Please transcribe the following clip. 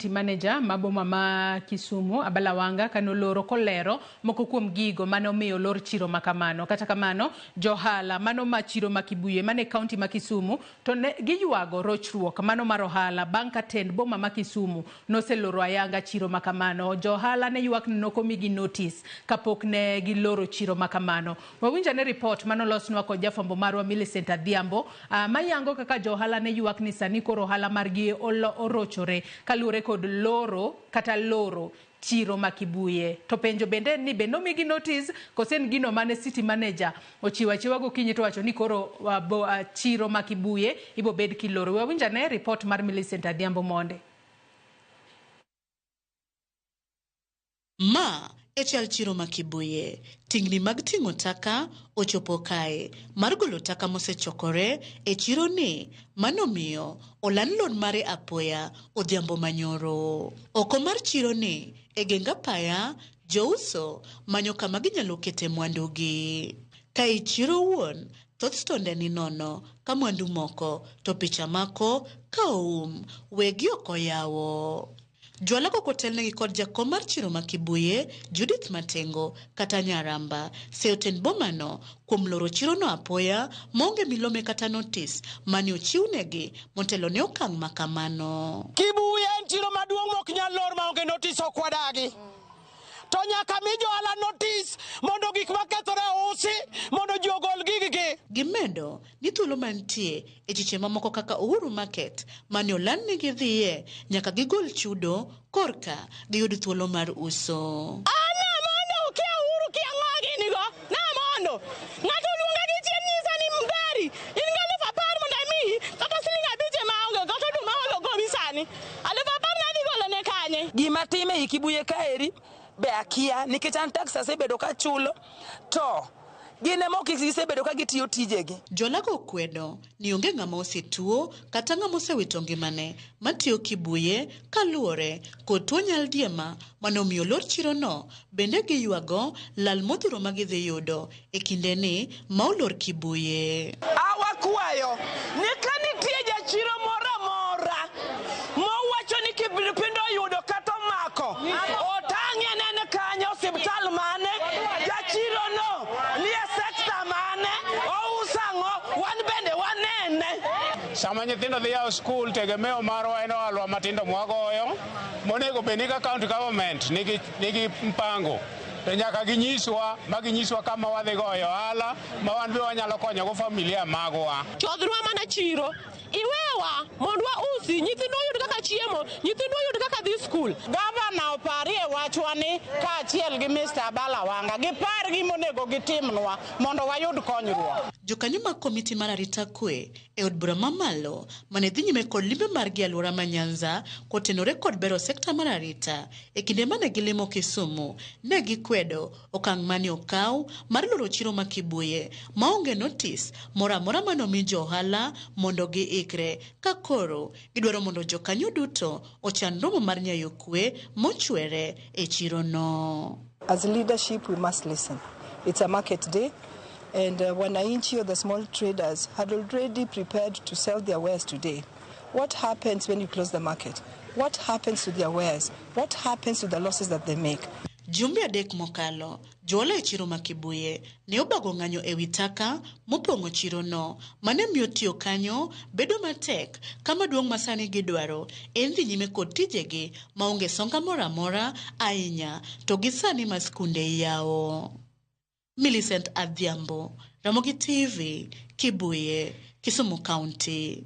City Manager ma boma ma Kisumu, Abala Wanga, kanoloro kolero moko kuom gigo mane omiyo olor chiro ma kamano. Kata kamano, johala mano ma chiro ma Kibuye mane kaunti ma Kisumu to ne giywago rochruok mano mar ohala bang' ka tend boma ma Kisumu noseloro ayanga chiro ma kamano. Johala ne ywak ni nokomigi notis kapok ne giloro chiro ma kamano. Wawinj ane ripot manolosnwa kod jafwambo marwa Millicent Adhiambo mayango kaka johala ne ywak ni sani koro ohala margi orochore kaluwore kod loro kata loro chiro ma Kibuye. To penjo bende en ni be nomigi notis kose en gino mane city manager ochiwo achiwa gokinyi to wacho ni koro chiro ma Kibuye ibo bed kiloro. Wawinj ane ripot mar Millicent Adhiambo monde. Ma e chal chiro ma Kibuye. Tingni mag ting'o taka ochopo kae mar golo taka mosechokore e chiro ni manomiyo oland lor mare apoya odhiambo manyoro. Oko mar chiro ni e geng apaya, jouso manyo kama ginyalo kete mwandugi. Ka i chiro wuon, thoth stonde ni nono ka mwandu moko to picha mako ka oum, wegi ok oyawo. Jwala kok otelnegi kod jakom mar chiro ma Kibuye, Judith Matengo, kata Nyaramba, seyo tend bomano kuom loro chirono apoya maonge milome kata notis mane ochiwnegi motelo ne okang' ma kamano. Kibuye en chiro maduong' mok nyal lor maonge notis, ok wadagi. To nyaka mi johala notis mondo gik makethore ousi mondo ji ogol giggi. Gimedo ni thuolo mantie e chiche mamoko kaka Uhuru Market mane oland ni gidhiye nyaka gigol chudo korka giyud thuolo mar uso. Ana mondo kia Uhuru kia ng'o gini go. Na mondo. Ng'ato oluonga gi chien nyisa ni mgari. In gi 10,000 mondo amiyi kata siling 5 ema aonge kata oduma olo gowi sani. 10,000 nadhi golo ne kanye? Gima time ei Kibuye kaeri be akia nikech an tax asebedo kachulo to gin ema ok gisebedo ka gitiyo tijegi. Jolago okwedo ni onge ng'ama osetuo kata ng'ama osewito ngimane matiyo Kibuye kaluwore kod tuo nyaldiema mane omiyo olor chirono, bende giywago lal modhuro ma gidhi yudo e kindeni ma olor Kibuye. Awakwayo ni ka nitie jachiro moro amora mowacho ni kipindupindu oyudo kata omako, otang'e nene kanyo osiptal mane, jachiro no nie sekta mane, ouso ang'o, wan bende wanene. Sama nyithindo dhi yawo skul, tegemeo marwa en ohalwa matindo mwagoyo, monego bed ni ka county government nigi mpango to nyaka ginyiswa ma ginyiswa kama wadhi goyo ohala ma wan be wanyalo konyogo familia magwa. Chodhnwa mana chiro, iwewa mondo wausi, nyithindwa oyud kaka chiemo, nyithindwa oyud kaka dhi skul. Gavana oparie wachwa ni kaachiel gi Mr. Abala Wanga, gipar gima onego gitimnwa mondo wayud konyruok. Jokanyo mag komiti mar arita kwe e od bura mamalo mane dhi nyime kod limbe margi e alwora ma Nyanza kotenore kod bero sekta mar arita e kinde mane gilimo Kisumu ne gikwedo okang' mane okaw mar loro chiro ma Kibuye maonge notis moro amora mane omi jo ohala mondo giikre ka koro gidwaro mondo jokanyo duto ochan romo mar nyayo kwe mochwere e chirono. As leadership, we must listen. It's a market day, and wananchi or the small traders had already prepared to sell their wares today. What happens when you close the market? What happens to their wares? What happens to the losses that they make? Jumbe adek mokalo, johala e chiro ma Kibuye ne obago ng'anyo ewi taka mopong'o chirono mane miyo tiyo kanyo bedo matek kama duong' ma sani gidwaro en dhi nyime kod tijegi maonge songa moro amora ahinya to gi sani ma skunde iyawo. Millicent Adhiambo, Ramogi TV, Kibuye, Kisumu County.